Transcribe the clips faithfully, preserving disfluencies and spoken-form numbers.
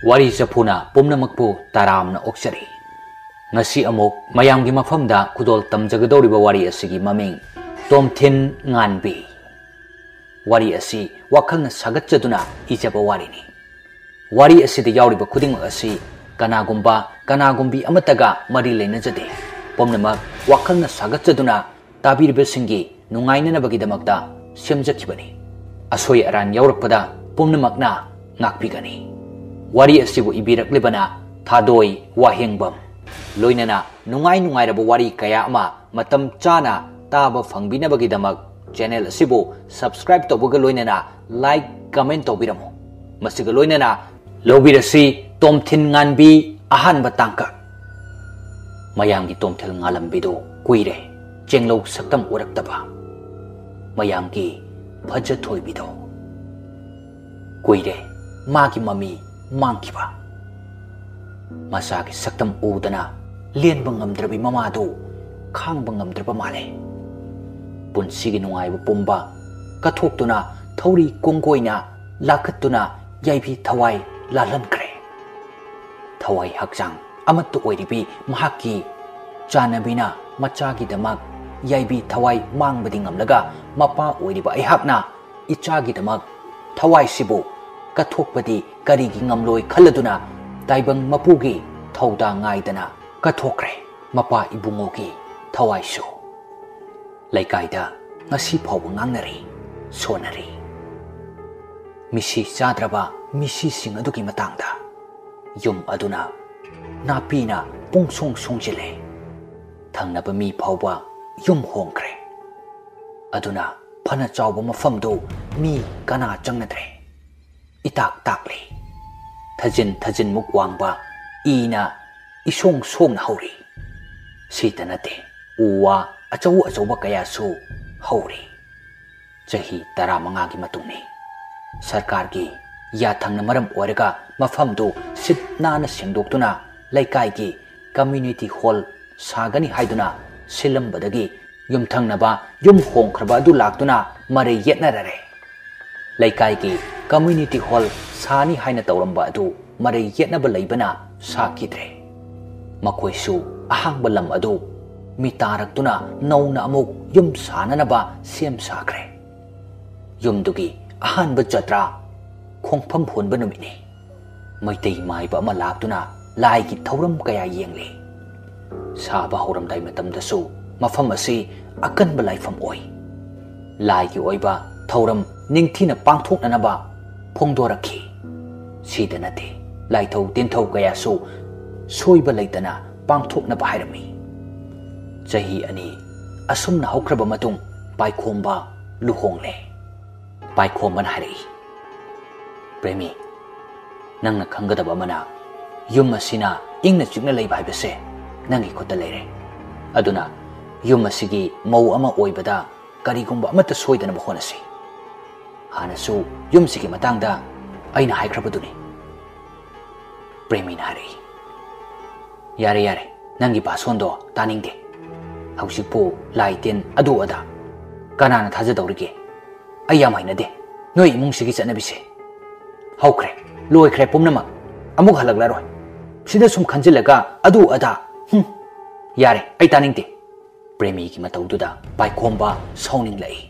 ꯋꯥꯔꯤ ꯆꯐꯨꯅ ꯄꯨꯝꯅꯃꯛꯄꯨ ꯇꯔꯥꯝꯅ ꯑꯣꯛꯆꯔꯤ꯫ ꯉꯁꯤ ꯑꯃꯨꯛ ꯃꯌꯥꯝꯒꯤ ꯃꯐꯝꯗ ꯈꯨꯗꯣꯜ ꯇꯝꯖꯒꯗꯧꯔꯤꯕ ꯋꯥꯔꯤ ꯑꯁꯤꯒꯤ ꯃꯃꯤꯡ ꯇꯣꯝꯊꯤꯟ ꯉꯥꯟꯕꯤ꯫ ꯋꯥꯔꯤ ꯑꯁꯤ ꯋꯥꯈꯜꯅ ꯁꯥꯒꯠꯆꯗꯨꯅ ꯏꯖꯕ ꯋꯥꯔꯤꯅꯤ꯫ ꯋꯥꯔꯤ ꯑꯁꯤꯗ ꯌꯥꯎꯔꯤꯕ ꯈꯨꯗꯤꯡꯃꯛ ꯑꯁꯤ ꯀꯅꯥꯒꯨꯝꯕ, ꯀꯅꯥꯒꯨꯝꯕꯤ ꯑꯃꯠꯇꯒ ꯃꯔꯤ ꯂꯩꯅꯖꯗꯦ꯫ ꯄꯨꯝꯅꯃꯛ ꯋꯥꯈꯜꯅ ꯁꯥꯒꯠꯆꯗꯨꯅ ꯇꯥꯕꯤꯔꯤꯕꯁꯤꯡꯒꯤ ꯅꯨꯡꯉꯥꯏꯅꯅꯕꯒꯤꯗꯃꯛꯇ ꯁꯦꯝꯖꯈꯤꯕꯅꯤ꯫ ꯑꯁꯣꯏ ꯑꯔꯥꯟ ꯌꯥꯎꯔꯛꯄꯗ ꯄꯨꯝꯅꯃꯛꯅ ꯉꯥꯛꯄꯤꯒꯅꯤ꯫ ꯋꯥꯔꯤ ꯑꯁꯤꯕꯨ ꯏꯕꯤꯔꯛꯂꯤꯕꯅ ꯊꯥꯗꯣꯏ ꯋꯥꯍꯦꯡꯕꯝ꯫ ꯂꯣꯏꯅꯅ ꯅꯨꯡꯉꯥꯏ ꯅꯨꯡꯉꯥꯏꯔꯕ ꯋꯥꯔꯤ ꯀꯌꯥ ꯑꯃ ꯃꯇꯝ ꯆꯥꯅ ꯇꯥꯕ ꯐꯪꯕꯤꯅꯕꯒꯤꯗꯃꯛ channel ꯑꯁꯤꯕꯨ subscribe ꯇꯧꯕꯒ ꯂꯣꯏꯅꯅ like, comment ꯇꯧꯕꯤꯔꯝꯃꯨ꯫ ꯃꯁꯤꯒ ꯂꯣꯏꯅꯅ ꯂꯧꯕꯤꯔꯁꯤ ꯇꯣꯝꯊꯤꯟ ꯉꯥꯟꯕꯤ ꯑꯍꯥꯟꯕ ꯇꯥꯡꯀꯛ꯫ ꯃꯌꯥꯝꯒꯤ ꯇꯣꯝꯊꯤꯟ ꯉꯥꯜꯂꯝꯕꯤꯗꯣ ꯀꯨꯏꯔꯦ ꯆꯦꯡꯂꯧ ꯁꯛꯇꯝ ꯎꯔꯛꯇꯕ꯫ ꯃꯌꯥꯝꯒꯤ ꯐꯖꯊꯣꯏꯕꯤꯗꯣ ꯀꯨꯏꯔꯦ ꯃꯥꯒꯤ ꯃꯃꯤ ꯃꯥꯡꯈꯤꯕ꯫ ꯃꯆꯥꯒꯤ ꯁꯛꯇꯝ ꯎꯗꯅ ꯂꯦꯟꯕ ꯉꯝꯗ꯭ꯔꯕꯤ ꯃꯃꯥꯗꯨ ꯈꯥꯡꯕ ꯉꯝꯗ꯭ꯔꯕ ꯃꯥꯜꯂꯦ꯫ ꯄꯨꯟꯁꯤꯒꯤ ꯅꯨꯡꯉꯥꯏꯕ ꯄꯨꯝꯕ ꯀꯠꯊꯣꯛꯇꯨꯅ ꯊꯧꯔꯤ ꯀꯣꯡꯒꯣꯏꯅ ꯂꯥꯈꯠꯇꯨꯅ ꯌꯥꯏꯕꯤ ꯊꯋꯥꯏ ꯂꯥꯜꯍꯟꯈ꯭ꯔꯦ꯫ ꯊꯋꯥꯏ ꯍꯛꯆꯥꯡ ꯑꯃꯠꯇ ꯑꯣꯏꯔꯤꯕꯤ ꯃꯍꯥꯛꯀꯤ ꯆꯥꯟꯅꯕꯤꯅ ꯃꯆꯥꯒꯤꯗꯃꯛ ꯌꯥꯏꯕꯤ ꯊꯋꯥꯏ ꯃꯥꯡꯕꯗꯤ ꯉꯝꯂꯒ ꯃꯄꯥ ꯑꯣꯏꯔꯤꯕ ꯑꯩꯍꯥꯛꯅ ꯏꯆꯥꯒꯤꯗꯃꯛ ꯊꯋꯥꯏꯁꯤꯕꯨ ꯀꯠꯊꯣꯛꯄꯗꯤ ꯀꯔꯤꯒꯤ ꯉꯝꯂꯣꯏ ꯈꯜꯂꯗꯨꯅ ꯇꯥꯏꯕꯪ ꯃꯄꯨꯒꯤ ꯊꯧꯗꯥꯡ ꯉꯥꯏꯗꯅ ꯀꯠꯊꯣꯛꯈ꯭ꯔꯦ ꯃꯄꯥ ꯏꯕꯨꯡꯉꯣꯒꯤ ꯊꯋꯥꯏꯁꯨ꯫ ꯂꯩꯀꯥꯏꯗ ꯉꯁꯤ ꯐꯥꯎꯕ ꯉꯥꯡꯅꯔꯤ, ꯁꯣꯟꯅꯔꯤ꯫ ꯃꯤꯁꯤ ꯆꯥꯗ꯭ꯔꯕ ꯃꯤꯁꯤꯁꯤꯡ ꯑꯗꯨꯒꯤ ꯃꯇꯥꯡꯗ꯫ ꯌꯨꯝ ꯑꯗꯨꯅ ꯅꯥꯄꯤꯅ ꯄꯨꯡꯁꯣꯡ ꯁꯣꯡꯖꯤꯜꯂꯦ꯫ ꯊꯪꯅꯕ ꯃꯤ ꯐꯥꯎꯕ ꯌꯨꯝ ꯍꯣꯡꯈ꯭ꯔꯦ꯫ ꯑꯗꯨꯅ ꯐꯅ ꯆꯥꯎꯕ ꯃꯐꯝꯗꯨ ꯃꯤ ꯀꯅꯥ ꯆꯪꯅꯗ꯭ꯔꯦ꯫ ꯏꯇꯥꯛ ꯇꯥꯛꯂꯤ꯫ ꯊꯖꯤꯟ ꯊꯖꯤꯟꯃꯨꯛ ꯋꯥꯡꯕ ꯏꯅ ꯏꯁꯣꯡ ꯁꯣꯡꯅ ꯍꯧꯔꯤ꯫ ꯁꯤꯇ ꯅꯠꯇꯦ, ꯎ ꯋꯥ ꯑꯆꯧ ꯑꯆꯧꯕ ꯀꯌꯥꯁꯨ ꯍꯧꯔꯤ꯫ ꯆꯍꯤ ꯇꯔꯥꯃꯉꯥꯒꯤ ꯃꯇꯨꯡꯅꯤ꯫ ꯁꯔꯀꯥꯔꯒꯤ ꯌꯥꯊꯪꯅ ꯃꯔꯝ ꯑꯣꯏꯔꯒ ꯃꯐꯝꯗꯨ ꯁꯤꯠ ꯅꯥꯟꯅ ꯁꯦꯡꯗꯣꯛꯇꯨꯅ ꯂꯩꯀꯥꯏꯒꯤ community hall ꯁꯥꯒꯅꯤ ꯍꯥꯏꯗꯨꯅ ꯁꯤꯜꯂꯝꯕꯗꯒꯤ ꯌꯨꯝꯊꯪꯅꯕ ꯌꯨꯝ ꯍꯣꯡꯈ꯭ꯔꯕ ꯑꯗꯨ ꯂꯥꯛꯇꯨꯅ ꯃꯔꯩ ꯌꯦꯠꯅꯔꯔꯦ꯫ ꯂꯩꯀꯥꯏꯒꯤ community hall ꯁꯥꯅꯤ ꯍꯥꯏꯅ ꯇꯧꯔꯝꯕ ꯑꯗꯨ ꯃꯔꯩ ꯌꯦꯠꯅꯕ ꯂꯩꯕꯅ ꯁꯥꯈꯤꯗ꯭ꯔꯦ꯫ ꯃꯈꯣꯏꯁꯨ ꯑꯍꯥꯡꯕ ꯂꯝ ꯑꯗꯨ ꯃꯤꯇꯥꯔꯛꯇꯨꯅ ꯅꯧꯅ ꯑꯃꯨꯛ ꯌꯨꯝ ꯁꯥꯅꯅꯕ ꯁꯦꯝ ꯁꯥꯈ꯭ꯔꯦ꯫ ꯌꯨꯝꯗꯨꯒꯤ ꯑꯍꯥꯟꯕ ꯖꯇ꯭ꯔꯥ ꯈꯣꯡꯐꯝ ꯍꯣꯟꯕ ꯅꯨꯃꯤꯠꯅꯤ꯫ ꯃꯩꯇꯩ ꯃꯥꯏꯕ ꯑꯃ ꯂꯥꯛꯇꯨꯅ ꯂꯥꯏꯒꯤ ꯊꯧꯔꯝ ꯀꯌꯥ ꯌꯦꯡꯂꯦ꯫ ꯁꯥꯕ ꯍꯧꯔꯝꯗꯥꯏ ꯃꯇꯝꯗꯁꯨ ꯃꯐꯝ ꯑꯁꯤ ꯑꯀꯟꯕ ꯂꯥꯏꯐꯝ ꯑꯣꯏ꯫ ꯂꯥꯏꯒꯤ ꯑꯣꯏꯕ ꯊꯧꯔꯝ ꯅꯤꯡꯊꯤꯅ ꯄꯥꯡꯊꯣꯛꯅꯅꯕ ꯐꯣꯡꯗꯣꯔꯛꯈꯤ꯫ ꯁꯤꯗ ꯅꯠꯇꯦ, ꯂꯥꯏꯊꯧ ꯇꯤꯟꯊꯧ ꯀꯌꯥꯁꯨ ꯁꯣꯏꯕ ꯂꯩꯇꯅ ꯄꯥꯡꯊꯣꯛꯅꯕ ꯍꯥꯏꯔꯝꯃꯤ꯫ ꯆꯍꯤ ꯑꯅꯤ ꯑꯁꯨꯝꯅ ꯍꯧꯈ꯭ꯔꯕ ꯃꯇꯨꯡ ꯄꯥꯏꯈꯣꯝꯕ ꯂꯨꯍꯣꯡꯂꯦ꯫ ꯄꯥꯏꯈꯣꯝꯕꯅ ꯍꯥꯏꯔꯛꯏ, "ꯄ꯭ꯔꯦꯃꯤ, ꯅꯪꯅ ꯈꯪꯒꯗꯕ ꯑꯃꯅ, ꯌꯨꯝ ꯑꯁꯤꯅ ꯏꯪꯅ ꯆꯤꯛꯅ ꯂꯩꯕ ꯍꯥꯏꯕꯁꯦ ꯅꯪꯒꯤ ꯈꯨꯠꯇ ꯂꯩꯔꯦ꯫ ꯑꯗꯨꯅ ꯌꯨꯝ ꯑꯁꯤꯒꯤ ꯃꯧ ꯑꯃ ꯑꯣꯏꯕꯗ ꯀꯔꯤꯒꯨꯝꯕ ꯑꯃꯠꯇ ꯁꯣꯏꯗꯅꯕ ꯍꯣꯠꯅꯁꯤ꯫ ꯍꯥꯟꯅꯁꯨ ꯌꯨꯝꯁꯤꯒꯤ ꯃꯇꯥꯡꯗ ꯑꯩꯅ ꯍꯥꯏꯈ꯭ꯔꯕꯗꯨꯅꯤ꯫" ꯄ꯭ꯔꯦꯃꯤꯅ ꯍꯥꯏꯔꯛꯏ, "ꯌꯥꯔꯦ, ꯌꯥꯔꯦ, ꯅꯪꯒꯤ ꯚꯥꯁꯣꯟꯗꯣ ꯇꯥꯅꯤꯡꯗꯦ꯫ ꯍꯧꯖꯤꯛꯄꯨ ꯂꯥꯏ ꯇꯤꯟ ꯑꯗꯨ ꯑꯗꯥ ꯀꯅꯥꯅ ꯊꯥꯖꯗꯧꯔꯤꯒꯦ? ꯑꯩ ꯌꯥꯝ ꯍꯩꯅꯗꯦ ꯅꯣꯏ ꯏꯃꯨꯡꯁꯤꯒꯤ ꯆꯠꯅꯕꯤꯁꯦ꯫ ꯍꯧꯈ꯭ꯔꯦ, ꯂꯣꯏꯈ꯭ꯔꯦ ꯄꯨꯝꯅꯃꯛ꯫ ꯑꯃꯨꯛ ꯍꯜꯂꯛꯂꯔꯣꯏ꯫ ꯁꯤꯗ ꯁꯨꯝ ꯈꯟꯖꯤꯜꯂꯒ ꯑꯗꯨ ꯑꯗꯥ, ꯍꯨꯝ꯫ ꯌꯥꯔꯦ, ꯑꯩ ꯇꯥꯅꯤꯡꯗꯦ꯫" ꯄ꯭ꯔꯦꯃꯤꯒꯤ ꯃꯇꯧꯗꯨꯗ ꯄꯥꯏꯈꯣꯝꯕ ꯁꯥꯎꯅꯤꯡꯂꯛꯏ꯫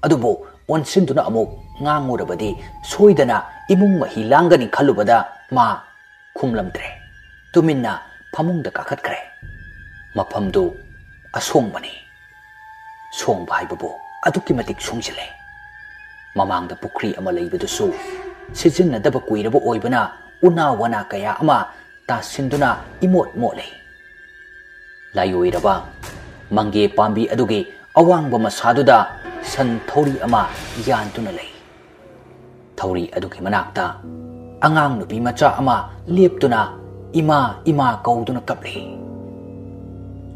ꯑꯗꯨꯕꯨ ꯑꯣꯟꯁꯤꯟꯗꯨꯅ ꯑꯃꯨꯛ ꯉꯥꯡꯉꯨꯔꯕꯗꯤ ꯁꯣꯏꯗꯅ ꯏꯃꯨꯡ ꯃꯍꯤ ꯂꯥꯡꯒꯅꯤ ꯈꯜꯂꯨꯕꯗ ꯃꯥ ꯈꯨꯝꯂꯝꯗ꯭ꯔꯦ꯫ ꯇꯨꯃꯤꯟꯅ ꯐꯃꯨꯡꯗ ꯀꯥꯈꯠꯈ꯭ꯔꯦ꯫ ꯃꯐꯝꯗꯨ ꯑꯁꯣꯡꯕꯅꯤ꯫ ꯁꯣꯡꯕ ꯍꯥꯏꯕꯕꯨ ꯑꯗꯨꯛꯀꯤ ꯃꯇꯤꯛ ꯁꯣꯡꯖꯤꯜꯂꯦ꯫ ꯃꯃꯥꯡꯗ ꯄꯨꯈ꯭ꯔꯤ ꯑꯃ ꯂꯩꯕꯗꯨꯁꯨ ꯁꯤꯖꯤꯟꯅꯗꯕ ꯀꯨꯏꯔꯕ ꯑꯣꯏꯕꯅ ꯎꯅꯥ ꯋꯥꯅꯥ ꯀꯌꯥ ꯑꯃ ꯇꯥꯁꯤꯟꯗꯨꯅ ꯏꯃꯣꯠ ꯃꯣꯠꯂꯤ꯫ ꯂꯥꯏꯑꯣꯏꯔꯕ ꯃꯪꯒꯦ ꯄꯥꯝꯕꯤ ꯑꯗꯨꯒꯤ ꯑꯋꯥꯡꯕ ꯃꯁꯥꯗꯨꯗ ꯁꯟ ꯊꯧꯔꯤ ꯑꯃ ꯌꯥꯟꯗꯨꯅ ꯂꯩ꯫ ꯊꯧꯔꯤ ꯑꯗꯨꯒꯤ ꯃꯅꯥꯛꯇ ꯑꯉꯥꯡ ꯅꯨꯄꯤ ꯃꯆꯥ ꯑꯃ ꯂꯦꯞꯇꯨꯅ "ꯏꯃꯥ, ꯏꯃꯥ" ꯀꯧꯗꯨꯅ ꯀꯞꯂꯤ꯫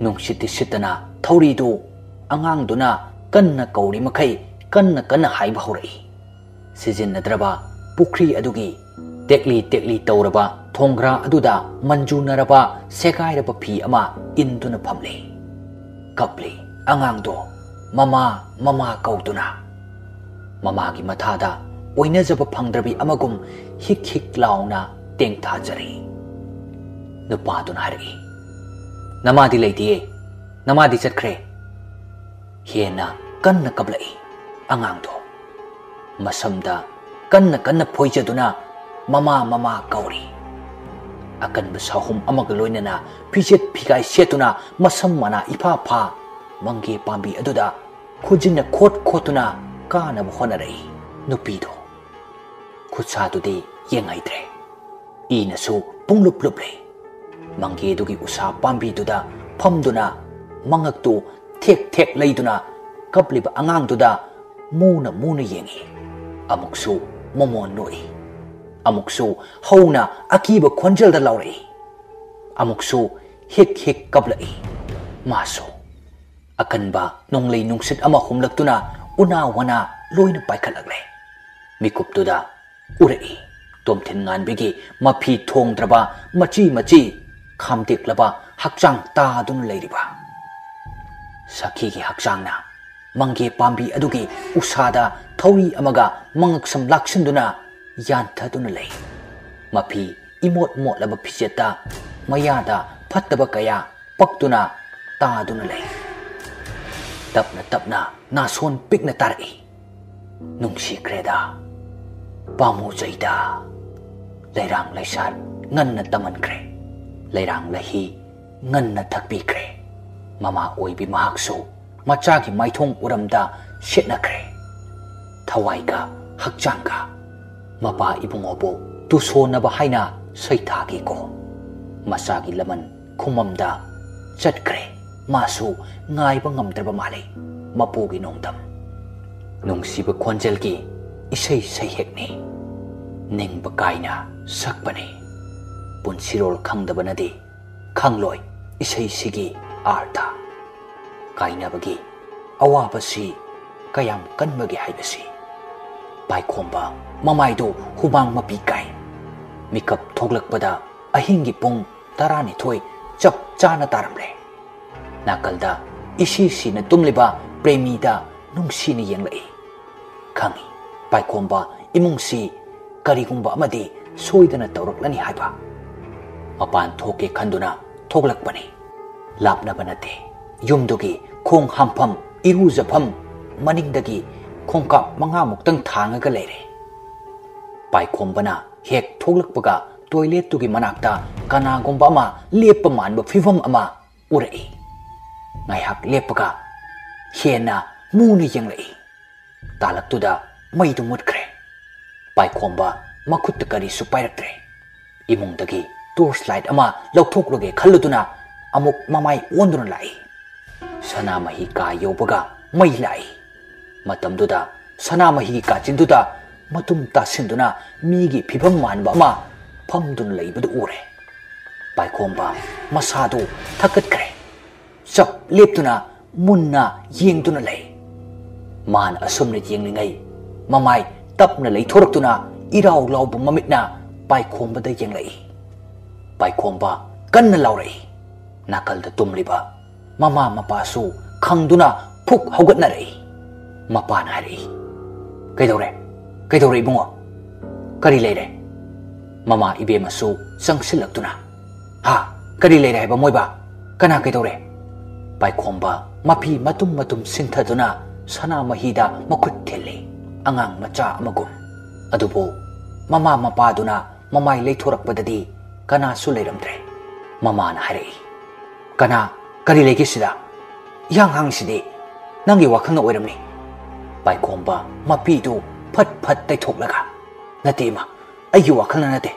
ꯅꯨꯡꯁꯤꯠꯇꯤ ꯁꯤꯠꯇꯅ ꯊꯧꯔꯤꯗꯨ ꯑꯉꯥꯡꯗꯨꯅ ꯀꯟꯅ ꯀꯧꯔꯤ ꯃꯈꯩ ꯀꯟꯅ ꯀꯟꯅ ꯍꯥꯏꯕ ꯍꯧꯔꯛꯏ꯫ ꯁꯤꯖꯤꯟꯅꯗ꯭ꯔꯕ ꯄꯨꯈ꯭ꯔꯤ ꯑꯗꯨꯒꯤ ꯇꯦꯛꯂꯤ ꯇꯦꯛꯂꯤ ꯇꯧꯔꯕ ꯊꯣꯡꯒ꯭ꯔꯥ ꯑꯗꯨꯗ ꯃꯟꯖꯨꯅꯔꯕ ꯁꯦꯒꯥꯏꯔꯕ ꯐꯤ ꯑꯃ ꯏꯟꯗꯨꯅ ꯐꯝꯂꯤ꯫ ꯀꯞꯂꯤ ꯑꯉꯥꯡꯗꯣ, "ꯃꯃꯥ, ꯃꯃꯥ" ꯀꯧꯗꯨꯅ꯫ ꯃꯃꯥꯒꯤ ꯃꯊꯥꯗ ꯑꯣꯏꯅꯖꯕ ꯐꯪꯗ꯭ꯔꯕꯤ ꯑꯃꯒꯨꯝ ꯍꯤꯛ ꯍꯤꯛ ꯂꯥꯎꯅ ꯇꯦꯡꯊꯥꯖꯔꯦ꯫ ꯅꯨꯄꯥꯗꯨꯅ ꯍꯥꯏꯔꯛꯏ, "ꯅꯃꯥꯗꯤ ꯂꯩꯇꯦꯌꯦ, ꯅꯃꯥꯗꯤ ꯆꯠꯈ꯭ꯔꯦ꯫" ꯍꯦꯟꯅ ꯀꯟꯅ ꯀꯞꯂꯛꯏ ꯑꯉꯥꯡꯗꯣ꯫ ꯃꯁꯝꯗ ꯀꯟꯅ ꯀꯟꯅ ꯐꯣꯏꯖꯗꯨꯅ ꯃꯃꯥ ꯃꯃꯥ ꯀꯧꯔꯤ꯫ ꯑꯀꯟꯕ ꯁꯥꯍꯨꯝ ꯑꯃꯒ ꯂꯣꯏꯅꯅ ꯐꯤꯖꯦꯠ ꯐꯤꯒꯥꯏ ꯁꯦꯠꯇꯨꯅ ꯃꯁꯝ ꯃꯅꯥ ꯏꯐꯥ ꯐꯥ ꯃꯪꯒꯦ ꯄꯥꯝꯕꯤ ꯑꯗꯨꯗ ꯈꯨꯖꯤꯟꯅ ꯈꯣꯠ ꯈꯣꯠꯇꯨꯅ ꯀꯥꯅꯕ ꯍꯣꯠꯅꯔꯛꯏ ꯅꯨꯄꯤꯗꯣ꯫ ꯈꯨꯠꯁꯥꯗꯨꯗꯤ ꯌꯦꯡꯍꯩꯗ꯭ꯔꯦ꯫ ꯏꯅꯁꯨ ꯄꯨꯡꯂꯨꯞ ꯂꯨꯞꯂꯦ꯫ ꯃꯪꯒꯦꯗꯨꯒꯤ ꯎꯁꯥ ꯄꯥꯝꯕꯤꯗꯨꯗ ꯐꯝꯗꯨꯅ ꯃꯉꯛꯇꯨ ꯊꯦꯛ ꯊꯦꯛ ꯂꯩꯗꯨꯅ ꯀꯞꯂꯤꯕ ꯑꯉꯥꯡꯗꯨꯗ ꯃꯨꯅ ꯃꯨꯅ ꯌꯦꯡꯏ꯫ ꯑꯃꯨꯛꯁꯨ ꯃꯣꯃꯣꯟ ꯅꯣꯛꯏ꯫ ꯑꯃꯨꯛꯁꯨ ꯍꯧꯅ ꯑꯀꯤꯕ ꯈꯣꯟꯖꯦꯜꯗ ꯂꯥꯎꯔꯛꯏ꯫ ꯑꯃꯨꯛꯁꯨ ꯍꯤꯛ ꯍꯤꯛ ꯀꯞꯂꯛꯏ꯫ ꯃꯥꯁꯨ ꯑꯀꯟꯕ ꯅꯣꯡꯂꯩ ꯅꯨꯡꯁꯤꯠ ꯑꯃ ꯍꯨꯝꯂꯛꯇꯨꯅ ꯎꯅꯥ ꯋꯥꯅꯥ ꯂꯣꯏꯅ ꯄꯥꯏꯈꯠꯂꯛꯂꯦ꯫ ꯃꯤꯀꯨꯞꯇꯨꯗ ꯎꯔꯛꯏ ꯇꯣꯝꯊꯤꯟ ꯉꯥꯟꯕꯤꯒꯤ ꯃꯐꯤ ꯊꯣꯡꯗ꯭ꯔꯕ, ꯃꯆꯤ ꯃꯆꯤ ꯈꯥꯝꯗꯦꯛꯂꯕ ꯍꯛꯆꯥꯡ ꯇꯥꯗꯨꯅ ꯂꯩꯔꯤꯕ꯫ ꯁꯈꯤꯒꯤ ꯍꯛꯆꯥꯡꯅ ꯃꯪꯒꯦ ꯄꯥꯝꯕꯤ ꯑꯗꯨꯒꯤ ꯎꯁꯥꯗ ꯊꯧꯔꯤ ꯑꯃꯒ ꯃꯉꯛꯁꯝ ꯂꯥꯛꯁꯤꯟꯗꯨꯅ ꯌꯥꯟꯊꯗꯨꯅ ꯂꯩ꯫ ꯃꯐꯤ ꯏꯃꯣꯠ ꯃꯣꯠꯂꯕ ꯐꯤꯖꯦꯠꯇ ꯃꯌꯥꯗ ꯐꯠꯇꯕ ꯀꯌꯥ ꯄꯛꯇꯨꯅ ꯇꯥꯗꯨꯅ ꯂꯩ꯫ ꯇꯞꯅ ꯇꯞꯅ ꯅꯥꯁꯣꯟ ꯄꯤꯛꯅ ꯇꯥꯔꯛꯏ꯫ "ꯅꯨꯡꯁꯤꯈ꯭ꯔꯦꯗ, ꯄꯥꯝꯃꯨꯖꯩꯗ꯫ ꯂꯩꯔꯥꯡ ꯂꯩꯁꯥꯠ ꯉꯟꯅ ꯇꯝꯍꯟꯈ꯭ꯔꯦ꯫ ꯂꯩꯔꯥꯡ ꯂꯩꯍꯤ ꯉꯟꯅ ꯊꯛꯄꯤꯈ꯭ꯔꯦ꯫ ꯃꯃꯥ ꯑꯣꯏꯕꯤ ꯃꯍꯥꯛꯁꯨ ꯃꯆꯥꯒꯤ ꯃꯥꯏꯊꯣꯡ ꯎꯔꯝꯗ ꯁꯦꯠꯅꯈ꯭ꯔꯦ꯫ ꯊꯋꯥꯏꯒ ꯍꯛꯆꯥꯡꯒ ꯃꯄꯥ ꯏꯕꯨꯡꯉꯣꯕꯨ ꯇꯨꯁꯣꯟꯅꯕ ꯍꯥꯏꯅ ꯁꯩꯊꯥꯒꯤꯀꯣ꯫ ꯃꯆꯥꯒꯤ ꯂꯃꯟ ꯈꯨꯃꯝꯗ ꯆꯠꯈ꯭ꯔꯦ꯫ ꯃꯥꯁꯨ ꯉꯥꯏꯕ ꯉꯝꯗ꯭ꯔꯕ ꯃꯥꯜꯂꯦ ꯃꯄꯨꯒꯤ ꯅꯣꯡꯗꯝ꯫ ꯅꯨꯡꯁꯤꯕ ꯈꯣꯟꯖꯦꯜꯒꯤ ꯏꯁꯩ ꯁꯩꯍꯦꯛꯅꯤ꯫ ꯅꯤꯡꯕ ꯀꯥꯏꯅ ꯁꯛꯄꯅꯤ꯫ ꯄꯨꯟꯁꯤꯔꯣꯜ ꯈꯪꯗꯕꯅꯗꯤ ꯈꯪꯂꯣꯏ ꯏꯁꯩꯁꯤꯒꯤ ꯑꯥꯔꯊ꯫ ꯀꯥꯏꯅꯕꯒꯤ ꯑꯋꯥꯕꯁꯤ ꯀꯌꯥꯝ ꯀꯟꯕꯒꯦ ꯍꯥꯏꯕꯁꯤ꯫" ꯄꯥꯏꯈꯣꯝꯕ ꯃꯃꯥꯏꯗꯨ ꯍꯨꯃꯥꯡ ꯃꯄꯤ ꯀꯥꯏ꯫ ꯃꯤꯀꯞ ꯊꯣꯛꯂꯛꯄꯗ ꯑꯍꯤꯡꯒꯤ ꯄꯨꯡ ꯇꯔꯥꯅꯤꯊꯣꯏ ꯆꯞ ꯆꯥꯅ ꯇꯥꯔꯝꯂꯦ꯫ ꯅꯥꯀꯜꯗ ꯏꯁꯤ ꯁꯤꯅ ꯇꯨꯝꯂꯤꯕ ꯄ꯭ꯔꯦꯃꯤꯗ ꯅꯨꯡꯁꯤꯅ ꯌꯦꯡꯂꯛꯏ꯫ ꯈꯪꯏ, ꯄꯥꯏꯈꯣꯝꯕ ꯏꯃꯨꯡꯁꯤ ꯀꯔꯤꯒꯨꯝꯕ ꯑꯃꯗꯤ ꯁꯣꯏꯗꯅ ꯇꯧꯔꯛꯂꯅꯤ ꯍꯥꯏꯕ꯫ ꯃꯄꯥꯟ ꯊꯣꯛꯀꯦ ꯈꯟꯗꯨꯅ ꯊꯣꯛꯂꯛꯄꯅꯤ꯫ ꯂꯥꯞꯅꯕ ꯅꯠꯇꯦ꯫ ꯌꯨꯝꯗꯨꯒꯤ ꯈꯣꯡ ꯍꯥꯝꯐꯝ, ꯏꯔꯨꯖꯐꯝ ꯃꯅꯤꯡꯗꯒꯤ ꯈꯣꯡꯀꯥꯞ ꯃꯉꯥꯃꯨꯛꯇꯪ ꯊꯥꯡꯉꯒ ꯂꯩꯔꯦ꯫ ꯄꯥꯏꯈꯣꯝꯕꯅ ꯍꯦꯛ ꯊꯣꯛꯂꯛꯄꯒ ꯇꯣꯏꯂꯦꯠꯇꯨꯒꯤ ꯃꯅꯥꯛꯇ ꯀꯅꯥꯒꯨꯝꯕ ꯑꯃ ꯂꯦꯞꯄ ꯃꯥꯟꯕ ꯐꯤꯕꯝ ꯑꯃ ꯎꯔꯛꯏ꯫ ꯉꯥꯏꯍꯥꯛ ꯂꯦꯞꯄꯒ ꯍꯦꯟꯅ ꯃꯨꯅ ꯌꯦꯡꯂꯛꯏ꯫ ꯇꯥꯂꯛꯇꯨꯗ ꯃꯩꯗꯨ ꯃꯨꯠꯈ꯭ꯔꯦ꯫ ꯄꯥꯏꯈꯣꯝꯕ ꯃꯈꯨꯠꯇ ꯀꯔꯤꯁꯨ ꯄꯥꯏꯔꯛꯇ꯭ꯔꯦ꯫ ꯏꯃꯨꯡꯗꯒꯤ ꯇꯣꯔꯆ ꯂꯥꯏꯠ ꯑꯃ ꯂꯧꯊꯣꯛꯂꯨꯒꯦ ꯈꯜꯂꯨꯗꯨꯅ ꯑꯃꯨꯛ ꯃꯃꯥꯏ ꯑꯣꯟꯗꯨꯅ ꯂꯥꯛꯏ꯫ ꯁꯅꯥꯃꯍꯤ ꯀꯥ ꯌꯧꯕꯒ ꯃꯩ ꯂꯥꯛꯏ꯫ ꯃꯇꯝꯗꯨꯗ ꯁꯅꯥꯃꯍꯤꯒꯤ ꯀꯥꯆꯤꯟꯗꯨꯗ ꯃꯇꯨꯝ ꯇꯥꯁꯤꯟꯗꯨꯅ ꯃꯤꯒꯤ ꯐꯤꯕꯝ ꯃꯥꯟꯕ ꯑꯃ ꯐꯝꯗꯨꯅ ꯂꯩꯕꯗꯨ ꯎꯔꯦ꯫ ꯄꯥꯏꯈꯣꯝꯕ ꯃꯁꯥꯗꯨ ꯊꯛꯀꯠꯈ꯭ꯔꯦ꯫ ꯆꯞ ꯂꯦꯞꯇꯨꯅ ꯃꯨꯟꯅ ꯌꯦꯡꯗꯨꯅ ꯂꯩ꯫ ꯃꯥꯅ ꯑꯁꯨꯝꯅ ꯌꯦꯡꯂꯤꯉꯩ ꯃꯃꯥꯏ ꯇꯞꯅ ꯂꯩꯊꯣꯔꯛꯇꯨꯅ ꯏꯔꯥꯎ ꯂꯥꯎꯕ ꯃꯃꯤꯠꯅ ꯄꯥꯏꯈꯣꯝꯕꯗ ꯌꯦꯡꯂꯛꯏ꯫ ꯄꯥꯏꯈꯣꯝꯕ ꯀꯟꯅ ꯂꯥꯎꯔꯛꯏ꯫ ꯅꯥꯀꯜꯗ ꯇꯨꯝꯂꯤꯕ ꯃꯃꯥ ꯃꯄꯥꯁꯨ ꯈꯪꯗꯨꯅ ꯐꯨꯛ ꯍꯧꯒꯠꯅꯔꯛꯏ꯫ ꯃꯄꯥꯅ ꯍꯥꯏꯔꯛꯏ, "ꯀꯩꯗꯧꯔꯦ? ꯀꯩꯗꯧꯔꯦ ꯏꯕꯨꯡꯉꯣ? ꯀꯔꯤ ꯂꯩꯔꯦ?" ꯃꯃꯥ ꯏꯕꯦꯝꯃꯁꯨ ꯆꯪꯁꯤꯜꯂꯛꯇꯨꯅ, "ꯍꯥ? ꯀꯔꯤ ꯂꯩꯔꯦ ꯍꯥꯏꯕ ꯃꯣꯏꯕ? ꯀꯅꯥ ꯀꯩꯗꯧꯔꯦ?" ꯄꯥꯏꯈꯣꯝꯕ ꯃꯐꯤ ꯃꯇꯨꯝ ꯃꯇꯨꯝ ꯁꯤꯟꯊꯗꯨꯅ ꯁꯅꯥꯃꯍꯤꯗ ꯃꯈꯨꯠ ꯊꯤꯜꯂꯤ, ꯑꯉꯥꯡ ꯃꯆꯥ ꯑꯃꯒꯨꯝ꯫ ꯑꯗꯨꯕꯨ ꯃꯃꯥ ꯃꯄꯥꯗꯨꯅ ꯃꯃꯥꯏ ꯂꯩꯊꯣꯔꯛꯄꯗꯗꯤ ꯀꯅꯥꯁꯨ ꯂꯩꯔꯝꯗ꯭ꯔꯦ꯫ ꯃꯃꯥꯅ ꯍꯥꯏꯔꯛꯏ, "ꯀꯅꯥ, ꯀꯔꯤ ꯂꯩꯒꯦ ꯁꯤꯗ? ꯏꯍꯥꯡ ꯍꯥꯡꯉꯤꯁꯤꯗꯤ꯫ ꯅꯪꯒꯤ ꯋꯥꯈꯜꯅ ꯑꯣꯏꯔꯝꯅꯤ꯫" ꯄꯥꯏꯈꯣꯝꯕ ꯃꯄꯤꯗꯨ ꯐꯠ ꯐꯠ ꯇꯩꯊꯣꯛꯂꯒ, "ꯅꯠꯇꯦ ꯏꯃꯥ, ꯑꯩꯒꯤ ꯋꯥꯈꯜꯅ ꯅꯠꯇꯦ꯫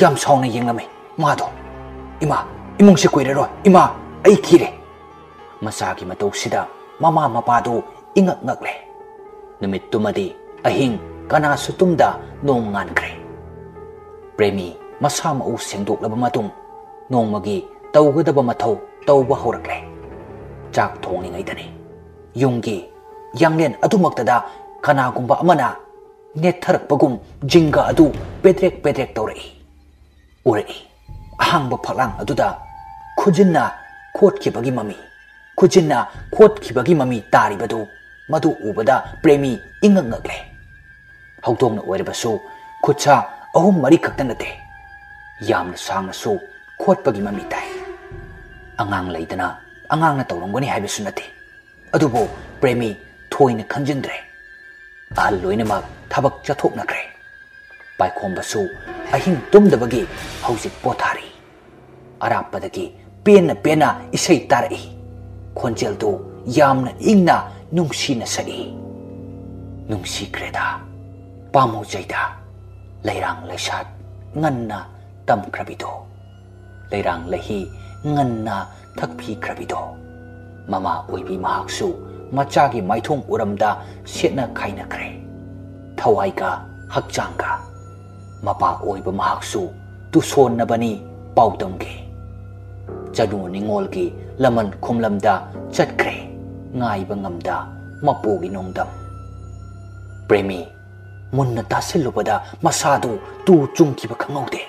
ꯌꯥꯝ ꯁꯥꯎꯅ ꯌꯦꯡꯂꯝꯃꯤ ꯃꯥꯗꯣ꯫ ꯏꯃꯥ, ꯏꯃꯨꯡꯁꯤ ꯀꯨꯏꯔꯔꯣꯏ꯫ ꯏꯃꯥ, ꯑꯩ ꯀꯤꯔꯦ꯫" ꯃꯆꯥꯒꯤ ꯃꯇꯧꯁꯤꯗ ꯃꯃꯥ ꯃꯄꯥꯗꯨ ꯏꯉꯛ ꯉꯛꯂꯦ꯫ ꯅꯨꯃꯤꯠꯇꯨꯃꯗꯤ ꯑꯍꯤꯡ ꯀꯅꯥꯁꯨ ꯇꯨꯝꯗ ꯅꯣꯡ ꯉꯥꯟꯈ꯭ꯔꯦ꯫ ꯄ꯭ꯔꯦꯃꯤ ꯃꯁꯥ ꯃꯎ ꯁꯦꯡꯗꯣꯛꯂꯕ ꯃꯇꯨꯡ ꯅꯣꯡꯃꯒꯤ ꯇꯧꯒꯗꯕ ꯃꯊꯧ ꯇꯧꯕ ꯍꯧꯔꯛꯂꯦ꯫ ꯆꯥꯛ ꯊꯣꯡꯂꯤꯉꯩꯗꯅꯤ ꯌꯨꯝꯒꯤ ꯌꯥꯡꯂꯦꯟ ꯑꯗꯨꯃꯛꯇꯗ ꯀꯅꯥꯒꯨꯝꯕ ꯑꯃꯅ ꯅꯦꯠꯊꯔꯛꯄꯒꯨꯝ ꯖꯤꯡꯒ ꯑꯗꯨ ꯄꯦꯗ꯭ꯔꯦꯛ ꯄꯦꯗ꯭ꯔꯦꯛ ꯇꯧꯔꯛꯏ꯫ ꯎꯔꯛꯏ꯫ ꯑꯍꯥꯡꯕ ꯐꯛꯂꯥꯡ ꯑꯗꯨꯗ ꯈꯨꯖꯤꯟꯅ ꯈꯣꯠꯈꯤꯕꯒꯤ ꯃꯃꯤ, ꯈꯨꯖꯤꯟꯅ ꯈꯣꯠꯈꯤꯕꯒꯤ ꯃꯃꯤ ꯇꯥꯔꯤꯕꯗꯨ, ꯃꯗꯨ ꯎꯕꯗ ꯄ꯭ꯔꯦꯃꯤ ꯏꯉꯛ ꯉꯛꯂꯦ꯫ ꯍꯧꯗꯣꯡꯅ ꯑꯣꯏꯔꯕꯁꯨ ꯈꯨꯠꯁꯥ ꯑꯍꯨꯝ ꯃꯔꯤ ꯈꯛꯇ ꯅꯠꯇꯦ, ꯌꯥꯝꯅ ꯁꯥꯡꯅꯁꯨ ꯈꯣꯠꯄꯒꯤ ꯃꯃꯤ ꯇꯥꯏ꯫ ꯑꯉꯥꯡ ꯂꯩꯗꯅ ꯑꯉꯥꯡꯅ ꯇꯧꯔꯝꯒꯅꯤ ꯍꯥꯏꯕꯁꯨ ꯅꯠꯇꯦ꯫ ꯑꯗꯨꯕꯨ ꯄ꯭ꯔꯦꯃꯤ ꯊꯣꯏꯅ ꯈꯟꯖꯤꯟꯗ꯭ꯔꯦ꯫ ꯑꯍꯜ ꯂꯣꯏꯅꯃꯛ ꯊꯕꯛ ꯆꯠꯊꯣꯛꯅꯈ꯭ꯔꯦ꯫ ꯄꯥꯏꯈꯣꯝꯕꯁꯨ ꯑꯍꯤꯡ ꯇꯨꯝꯗꯕꯒꯤ ꯍꯧꯖꯤꯛ ꯄꯣꯊꯥꯔꯤ꯫ ꯑꯔꯥꯞꯄꯗꯒꯤ ꯄꯦꯟꯅ ꯄꯦꯟꯅ ꯏꯁꯩ ꯇꯥꯔꯛꯏ꯫ ꯈꯣꯟꯖꯦꯜꯗꯨ ꯌꯥꯝꯅ ꯏꯪꯅ ꯅꯨꯡꯁꯤꯅ ꯁꯛꯏ꯫ ꯅꯨꯡꯁꯤꯈ꯭ꯔꯦꯗ, ꯄꯥꯝꯃꯨꯖꯩꯗ, ꯂꯩꯔꯥꯡ ꯂꯩꯁꯥꯠ ꯉꯟꯅ ꯇꯝꯈ꯭ꯔꯕꯤꯗꯣ, ꯂꯩꯔꯥꯡ ꯂꯩꯍꯤ ꯉꯟꯅ ꯊꯛꯄꯤꯈ꯭ꯔꯕꯤꯗꯣ꯫ ꯃꯃꯥ ꯑꯣꯏꯕꯤ ꯃꯍꯥꯛꯁꯨ ꯃꯆꯥꯒꯤ ꯃꯥꯏꯊꯣꯡ ꯎꯔꯝꯗ ꯁꯦꯠꯅ ꯈꯥꯏꯅꯈ꯭ꯔꯦ, ꯊꯋꯥꯏꯒ ꯍꯛꯆꯥꯡꯒ꯫ ꯃꯄꯥ ꯑꯣꯏꯕ ꯃꯍꯥꯛꯁꯨ ꯇꯨꯁꯣꯟꯅꯕꯅꯤ ꯄꯥꯎꯗꯝꯒꯤ꯫ ꯆꯅꯨ ꯅꯤꯉꯣꯜꯒꯤ ꯂꯃꯟ ꯈꯨꯝꯂꯝꯗ ꯆꯠꯈ꯭ꯔꯦ, ꯉꯥꯏꯕ ꯉꯝꯗ ꯃꯄꯨꯒꯤ ꯅꯣꯡꯗꯝ꯫ ꯄ꯭ꯔꯦꯃꯤ ꯃꯨꯟꯅ ꯇꯥꯁꯤꯜꯂꯨꯕꯗ ꯃꯁꯥꯗꯨ ꯇꯨ ꯆꯨꯡꯈꯤꯕ ꯈꯪꯍꯧꯗꯦ꯫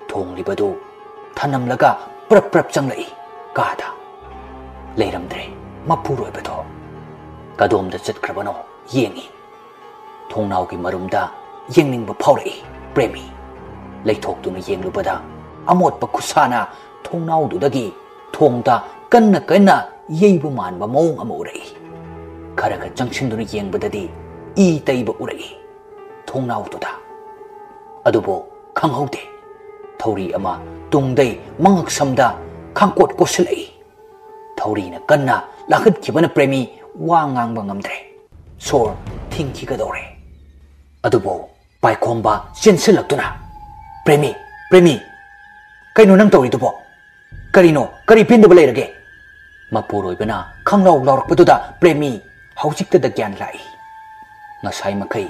ꯊꯣꯡꯂꯤꯕꯗꯨ ꯊꯅꯝꯂꯒ ꯄ꯭ꯔꯞ ꯄ꯭ꯔꯞ ꯆꯪꯂꯛꯏ ꯀꯥꯗ꯫ ꯂꯩꯔꯝꯗ꯭ꯔꯦ ꯃꯄꯨꯔꯣꯏꯕꯗꯣ꯫ ꯀꯗꯣꯝꯗ ꯆꯠꯈ꯭ꯔꯕꯅꯣ ꯌꯦꯡꯏ꯫ ꯊꯣꯡꯅꯥꯎꯒꯤ ꯃꯔꯨꯝꯗ ꯌꯦꯡꯅꯤꯡꯕ ꯐꯥꯎꯔꯛꯏ ꯄ꯭ꯔꯦꯃꯤ꯫ ꯂꯩꯊꯣꯛꯇꯨꯅ ꯌꯦꯡꯂꯨꯕꯗ ꯑꯃꯣꯠꯄ ꯈꯨꯠꯁꯥꯅ ꯊꯣꯡꯅꯥꯎꯗꯨꯗꯒꯤ ꯊꯣꯡꯗ ꯀꯟꯅ ꯀꯟꯅ ꯌꯩꯕ ꯃꯥꯟꯕ ꯃꯑꯣꯡ ꯑꯃ ꯎꯔꯛꯏ꯫ ꯈꯔ ꯈꯔ ꯆꯪꯁꯤꯟꯗꯨꯅ ꯌꯦꯡꯕꯗꯗꯤ ꯏ ꯇꯩꯕ ꯎꯔꯛꯏ ꯊꯣꯡꯅꯥꯎꯗꯨꯗ꯫ ꯑꯗꯨꯕꯨ ꯈꯪꯍꯧꯗꯦ, ꯊꯧꯔꯤ ꯑꯃ ꯇꯨꯡꯗꯩ ꯃꯉꯛꯁꯝꯗ ꯈꯥꯡꯀꯣꯠ ꯀꯣꯠꯁꯤꯜꯂꯛꯏ꯫ ꯊꯧꯔꯤꯅ ꯀꯟꯅ ꯂꯥꯈꯠꯈꯤꯕꯅ ꯄ꯭ꯔꯦꯃꯤ ꯋꯥ ꯉꯥꯡꯕ ꯉꯝꯗ꯭ꯔꯦ꯫ ꯁꯣꯔ ꯊꯤꯡꯈꯤꯒꯗꯧꯔꯦ꯫ ꯑꯗꯨꯕꯨ ꯄꯥꯏꯈꯣꯝꯕ ꯆꯦꯟꯁꯤꯜꯂꯛꯇꯨꯅ, "ꯄ꯭ꯔꯦꯃꯤ, ꯄ꯭ꯔꯦꯃꯤ, ꯀꯩꯅꯣ ꯅꯪ ꯇꯧꯔꯤꯗꯨꯕꯣ? ꯀꯔꯤꯅꯣ, ꯀꯔꯤ ꯄꯦꯟꯗꯕ ꯂꯩꯔꯒꯦ?" ꯃꯄꯨꯔꯣꯏꯕꯅ ꯈꯪꯂꯥꯎ ꯂꯥꯎꯔꯛꯄꯗꯨꯗ ꯄ꯭ꯔꯦꯃꯤ ꯍꯧꯖꯤꯛꯇꯗ ꯒ꯭ꯌꯥꯟ ꯂꯥꯛꯏ꯫ ꯉꯁꯥꯏ ꯃꯈꯩ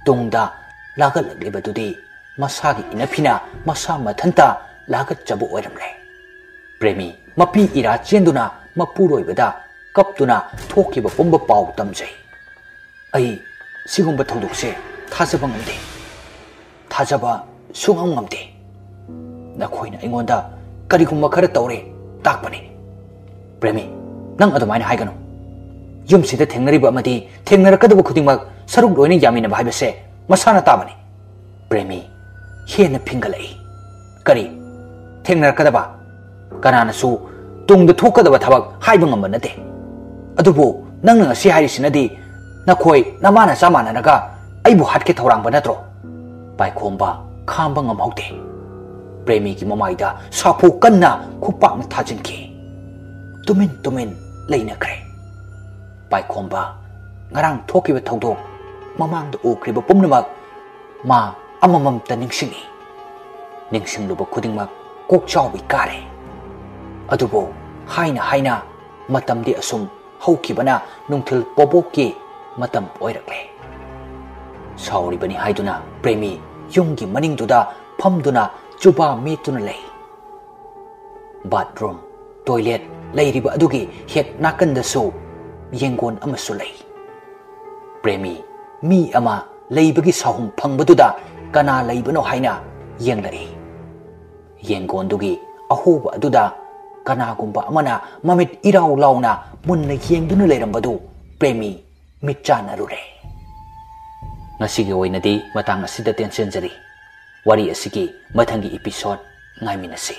ꯇꯨꯡꯗ ꯂꯥꯈꯠꯂꯛꯂꯤꯕꯗꯨꯗꯤ ꯃꯁꯥꯒꯤ ꯏꯅꯐꯤꯅ ꯃꯁꯥ ꯃꯊꯟꯇ ꯂꯥꯈꯠꯆꯕ ꯑꯣꯏꯔꯝꯂꯦ꯫ ꯄ꯭ꯔꯦꯃꯤ ꯃꯄꯤ ꯏꯔꯥ ꯆꯦꯟꯗꯨꯅ ꯃꯄꯨꯔꯣꯏꯕꯗ ꯀꯞꯇꯨꯅ ꯊꯣꯛꯈꯤꯕ ꯄꯨꯝꯕ ꯄꯥꯎ ꯇꯝꯖꯩ꯫ ꯑꯩ ꯁꯤꯒꯨꯝꯕ ꯊꯧꯗꯣꯛꯁꯦ ꯊꯥꯖꯕ ꯉꯝꯗꯦ꯫ ꯊꯥꯖꯕ ꯁꯨꯡꯉꯝ ꯉꯝꯗꯦ꯫ ꯅꯈꯣꯏꯅ ꯑꯩꯉꯣꯟꯗ ꯀꯔꯤꯒꯨꯝꯕ ꯈꯔ ꯇꯧꯔꯦ ꯇꯥꯛꯄꯅꯤ꯫ ꯄ꯭ꯔꯦꯃꯤ, ꯅꯪ ꯑꯗꯨꯃꯥꯏꯅ ꯍꯥꯏꯒꯅꯨ꯫ ꯌꯨꯝꯁꯤꯗ ꯊꯦꯡꯅꯔꯤꯕ ꯑꯃꯗꯤ ꯊꯦꯡꯅꯔꯛꯀꯗꯕ ꯈꯨꯗꯤꯡꯃꯛ ꯁꯔꯨꯛ ꯂꯣꯏꯅ ꯌꯥꯃꯤꯟꯅꯕ ꯍꯥꯏꯕꯁꯦ ꯃꯁꯥꯅ ꯇꯥꯕꯅꯤ꯫ ꯄ꯭ꯔꯦꯃꯤ ꯍꯦꯟꯅ ꯐꯤꯡꯒꯠꯂꯛꯏ꯫ "ꯀꯔꯤ? ꯊꯦꯡꯅꯔꯛꯀꯗꯕ? ꯀꯅꯥꯅꯁꯨ ꯇꯨꯡꯗ ꯊꯣꯛꯀꯗꯕ ꯊꯕꯛ ꯍꯥꯏꯕ ꯉꯝꯕ ꯅꯠꯇꯦ꯫ ꯑꯗꯨꯕꯨ ꯅꯪꯅ ꯉꯁꯤ ꯍꯥꯏꯔꯤꯁꯤꯅꯗꯤ ꯅꯈꯣꯏ ꯅꯃꯥ ꯅꯆꯥ ꯃꯥꯟꯅꯔꯒ ꯑꯩꯕꯨ ꯍꯥꯠꯀꯦ ꯊꯧꯔꯥꯡꯕ ꯅꯠꯇ꯭ꯔꯣ?" ꯄꯥꯏꯈꯣꯝꯕ ꯈꯥꯝꯕ ꯉꯝꯍꯧꯗꯦ꯫ ꯄ꯭ꯔꯦꯃꯤꯒꯤ ꯃꯃꯥꯏꯗ ꯁꯥꯐꯨ ꯀꯟꯅ ꯈꯨꯄꯥꯛꯅ ꯊꯥꯖꯤꯟꯈꯤ꯫ ꯇꯨꯃꯤꯟ ꯇꯨꯃꯤꯟ ꯂꯩꯅꯈ꯭ꯔꯦ꯫ ꯄꯥꯏꯈꯣꯝꯕ ꯉꯔꯥꯡ ꯊꯣꯛꯈꯤꯕ ꯊꯧꯗꯣꯛ, ꯃꯃꯥꯡꯗ ꯎꯈ꯭ꯔꯤꯕ ꯄꯨꯝꯅꯃꯛ ꯃꯥ ꯑꯃꯃꯝꯇ ꯅꯤꯡꯁꯤꯡꯏ꯫ ꯅꯤꯡꯁꯤꯡꯂꯨꯕ ꯈꯨꯗꯤꯡꯃꯛ ꯀꯣꯛ ꯆꯥꯎꯕꯤ ꯀꯥꯔꯦ꯫ ꯑꯗꯨꯕꯨ ꯍꯥꯏꯅ ꯍꯥꯏꯅ ꯃꯇꯝꯗꯤ ꯑꯁꯨꯝ ꯍꯧꯈꯤꯕꯅ ꯅꯨꯡꯊꯤꯜ ꯄꯣꯕꯣꯛꯀꯤ ꯃꯇꯝ ꯑꯣꯏꯔꯛꯂꯦ꯫ ꯁꯥꯎꯔꯤꯕꯅꯤ ꯍꯥꯏꯗꯨꯅ ꯄ꯭ꯔꯦꯃꯤ ꯌꯨꯝꯒꯤ ꯃꯅꯤꯡꯗꯨꯗ ꯐꯝꯗꯨꯅ ꯆꯨꯕꯥ ꯃꯦꯠꯇꯨꯅ ꯂꯩ꯫ ꯕꯥꯠꯔꯨꯝ, ꯇꯣꯏꯂꯦꯠ ꯂꯩꯔꯤꯕ ꯑꯗꯨꯒꯤ ꯍꯦꯛ ꯅꯥꯀꯟꯗꯁꯨ ꯌꯦꯡꯒꯣꯟ ꯑꯃꯁꯨ ꯂꯩ꯫ ꯄ꯭ꯔꯦꯃꯤ ꯃꯤ ꯑꯃ ꯂꯩꯕꯒꯤ ꯁꯥꯍꯨꯝ ꯐꯪꯕꯗꯨꯗ ꯀꯅꯥ ꯂꯩꯕꯅꯣ ꯍꯥꯏꯅ ꯌꯦꯡꯂꯛꯏ꯫ ꯌꯦꯡꯒꯣꯟꯗꯨꯒꯤ ꯑꯍꯣꯕ ꯑꯗꯨꯗ ꯀꯅꯥꯒꯨꯝꯕ ꯑꯃꯅ ꯃꯃꯤꯠ ꯏꯔꯥꯎ ꯂꯥꯎꯅ ꯃꯨꯟꯅ ꯌꯦꯡꯗꯨꯅ ꯂꯩꯔꯝꯕꯗꯨ ꯄ꯭ꯔꯦꯃꯤ ꯃꯤꯠꯆꯥꯟꯅꯔꯨꯔꯦ꯫ ꯉꯁꯤꯒꯤ ꯑꯣꯏꯅꯗꯤ ꯃꯇꯥꯡ ꯑꯁꯤꯗ ꯇꯦꯟꯁꯤꯟꯖꯔꯤ꯫ ꯋꯥꯔꯤ ꯑꯁꯤꯒꯤ ꯃꯊꯪꯒꯤ episode ꯉꯥꯏꯃꯤꯟꯅꯁꯤ꯫